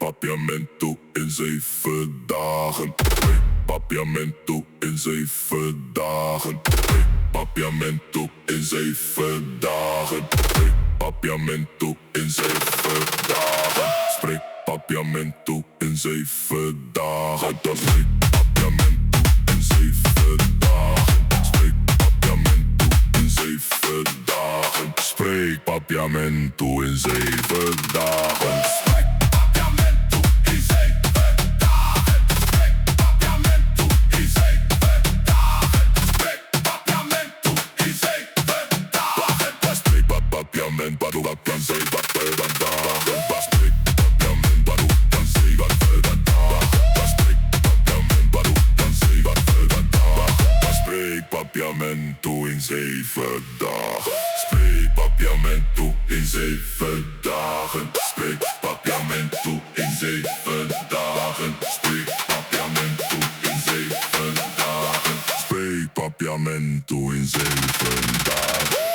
Papiamento in 7 dagen. Spreek Papiamento in 7 dagen. Spreek Papiamento in 7 dagen. Spreek Papiamento in 7 dagen. Spreek Papiamento in 7 dagen. Spreek Papiamento in 7 dagen. Spreek Papiamento in 7 dagen. Spreek Papiamento in 7 dagen. Spreek Papiamento in 7 dagen. Spreek Papiamento in 7 dagen. Spreek Papiamento in 7 dagen. Spreek Papiamento in 7 dagen. Spreek Papiamento in 7 dagen. Spreek Papiamento in 7 dagen. Spreek Papiamento in 7 dagen. Spreek Papiamento in 7 dagen. Spreek Papiamento in 7 dagen. Spreek Papiamento in 7 dagen. Spreek Papiamento in 7 dagen.